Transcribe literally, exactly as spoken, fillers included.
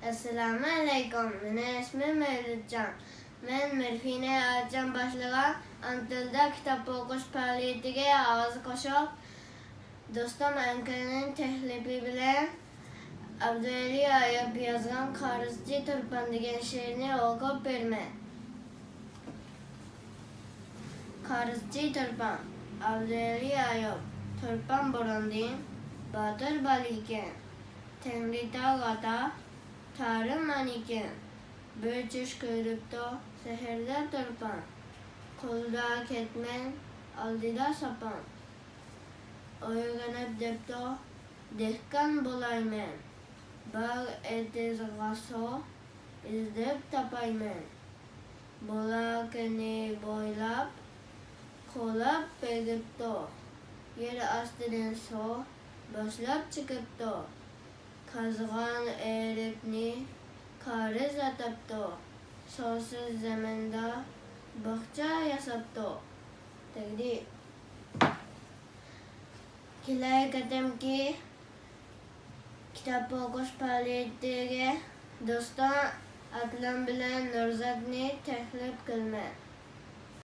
ئەسسالامۇ ئەلەيكۇم، مېنىڭ ئىسمىم مەۋلۇتجان. مەن مەرفىنە ئاچام باشلىغان ئانا تىلدا كىتاب ئوقۇش پائالىيىتىگە ئاۋاز قوشۇپ، دوستۇم ئەنكەلنىڭ تەكلىپى بىلەن ئابدۇۋەلى ئايۇپ يازغان قارىزچى تۇرپان دېگەن شېئىرنى ئوقۇپ بېرىمەن. قارىزچى تۇرپان، ئابدۇۋەلى ئايۇپ. تۇرپان بۇرۇندىن باتۇر بالا ئىكەن. تەڭرىتاغ ئاتا تارىم ئانىكەن. بىر چۈش كۆرۈپتۇ سەھەردە تۇرپان. قولدا كەتمەن، ئالدىدا ساپان. ئويغىنىپ دەپتۇ، دېھقان بولايمەن. باغ ئېتىزغا سۇ ئىزدەپ تاپايمەن. بۇلاكىنى بويلاپ، قولاپ بېقىپتۇ. يەر ئاستىدىن سۇ باشلاپ چىقىپتۇ. قازغان ئېرىقنى قارىز ئاتاپتۇ. سۇسىز زېمىندا باغچا ياساپتۇ. تەقدىر. كېلەر قېتىمقى كىتاب ئوقۇش پائالىيىتىگە دوستۇم ئاتلان بىلەن نۇرزاتنى تەكلىپ قىلىمەن.